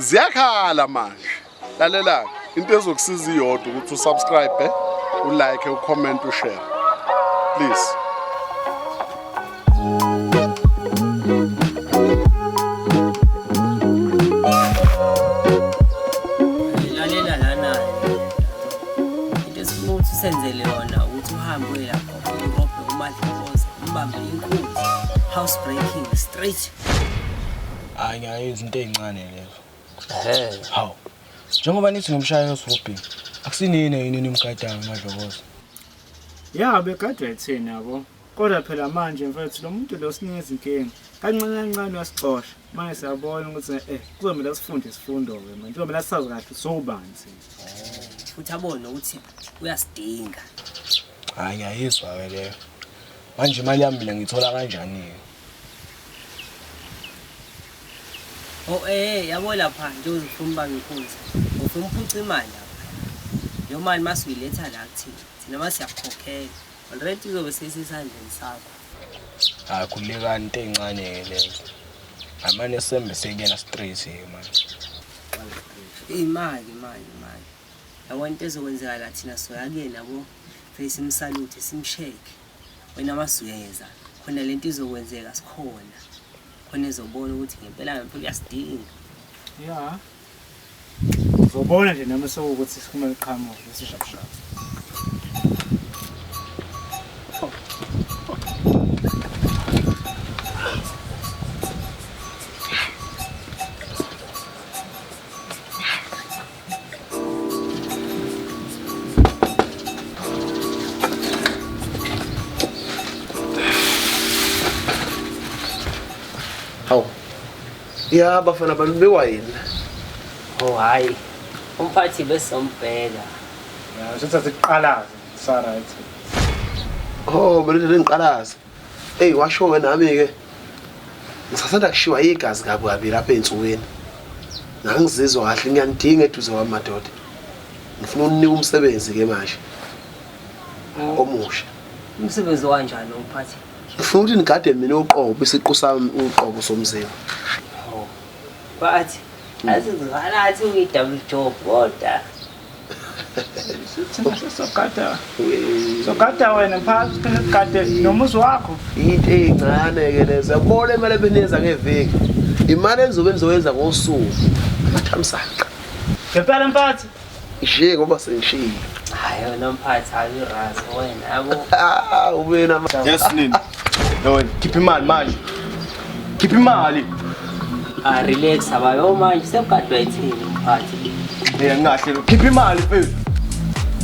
Ziyakhala manje. Lalela into ezokusiza iyodwa ukuthi usubscribe, ulike, ucomment, ushare. Please. Lalela lana into esifuna ukuthi usenzele yona ukuthi uhambe uye lapha urobhe umadlokoza umbambe inkunzi house breaking straight. Hayi ngiyayenza into ey'ncane lezo. Ehhe. Hawu. Njengoba nithi ngomshaya house-robbing, akusinini yini nimgadayo uMadlokoza? Ya begadwa yithina yabo. Kodwa phela manje mfethu lo muntu lo sinika izinkinga. Kancane kancane uyasixosha. Manje siyabona ukuthi kuzomele sifunde isifundo ke manje. Kuzomele sazi kahle sobani thina. Futhi abone ukuthi uyasidinga. Hayi ngiyayizwa ke leyo. Manje imali yami mina ngiyithola kanjani-ke? Oh yabo lapha nje uzofuna ubanga inkunzi. Ufuna uphuca imali lapha. Leyo mali mase uyiletha la kuthina. Thina mase siyakukhokhela. Already izobe seyisesandleni sakho. Hayi khululekani into ey'ncane-ke lezo. Amane sembe sekuyena straight-ke manje. Imali imali imali. Yabo into ezokwenzeka la thina soya kuyena yabo. Face simsalute simshake. Wena masuyeza khona lento izokwenzeka sikhona. Khona ezobona ukuthi ngempela ngempela uyasidinga. Ya. Uzobona nje nami sekuwukuthi sikumele qhamuke lesishapshap. Hawu. Ya bafana bami bewayini. Oh hayi. Umphathi besombheka. Ya sithatha siqalaze sa right. Oh, mina nje ngiqalaza. Ey washo ke nami ke. Ngisasanda kushiwa igazi kabi kabi lapha ensukwini. Ngangizizwa kahle ngiyanidinga eduze kwami madoda. Ngifuna uninika umsebenzi ke manje. Omusha. Umsebenzi wanjani umphathi? Ngifuna ukuthi nigade mina uqobo isiqu sami uqobo somzimba. Oh. Bathi asizwala athi uyi double job kodwa. Thina sesogada. Sogada wena mphathi siphinde sigade nomuzi wakho. Into ey'ncane ke lezo. Yabona imali ebeniyenza ngeviki. Imali enizobe nizoyenza ngosuku. Amathamsanqa. Ngempela mphathi. Nje ngoba sengishilo. Hayi wena mphathi hayi urazi wena yabo. Ah, ubena Yes nini. Yona khipha imali manje. Khipha imali. Ah relax abayo manje sekugadwa yithini mphathi. Eh ngingahle khipha imali mfethu.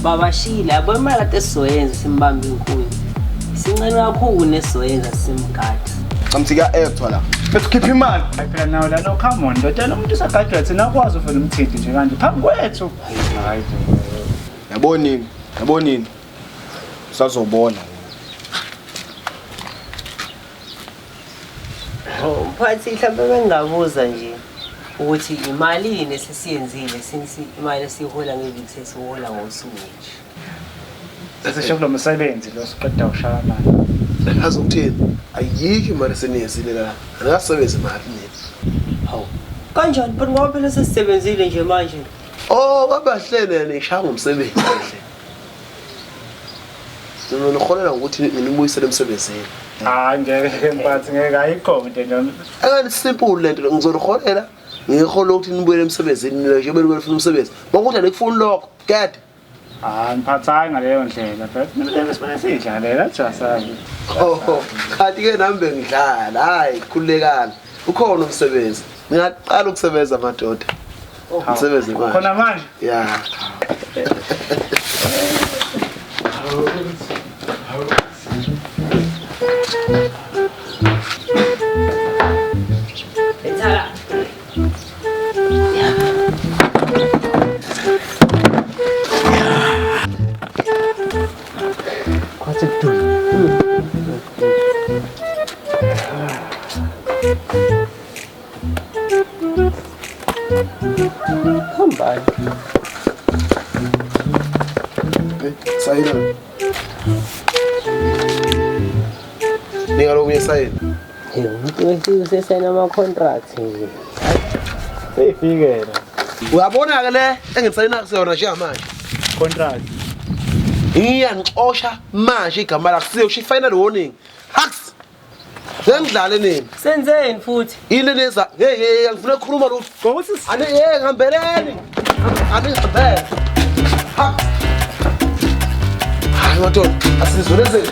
Babashile yabo imali kade sizoyenza simbambe inkunzi. Sincane kakhulu nesizoyenza simgada. Camthi kuya actwa la. Mfethu khipha imali. Hayi phela nawe lana come on ndoda lo muntu usagadwa thina akwazi uvela umthinti nje kanje phambi kwethu. Hayi Yabonini? Yabonini? Usazobona. Oh, mphathi mhlawumbe bengingabuza nje ukuthi imalini esesiyenzile since imali esiyihola ngeviki sesihola ngosuku nje. Sesisho kulo msebenzi lo siqeda ukushaya mali. Yazi ukuthini? Ayikho imali eseniyenzile la. Angasebenzi imali nina. Hawu. Kanjani phela ngoba phela sesisebenzile nje manje. Oh, kabahlele nishaya ngomsebenzi kahle. Mina niholela ngokuthi nginibuyisele emsebenzini. Hayi ngeke mphathi ngeke ayikho into enjalo. Akani simple lento ngizoniholela. Ngihola ukuthi nibuyele emsebenzini nina nje belu befuna umsebenzi. Ngokuthi anikufuni lokho. Kade. Hayi mphathi hayi ngaleyo ndlela phela mina sibone sidlalela jasabi. Oh, kanti ke nami bengidlala. Hayi, khululekani. Ukhona umsebenzi. Ngiyaqala ukusebenza madoda. Umsebenzi manje. Khona manje. Yeah. Ethala. Kwathi kuduma. Hambani. Sayina. Nika lokunye sayina. Hey, umuntu wesilisa usesayina ama-contract nje. Seyifikela. Uyabona-ke le engisayina kuseyona njengamanje. Contract. Ngiyanixosha manje igama lakho siyosho i-final warning. Haks! Sengidlale nini? Senzeni futhi? Yini neza? Hey hey angifuna ukukhuluma lutho. Ngokuthi Ani hey ngihambeleni. Ani ngihambele. Haks! Hayi madoda, asizwelezeni.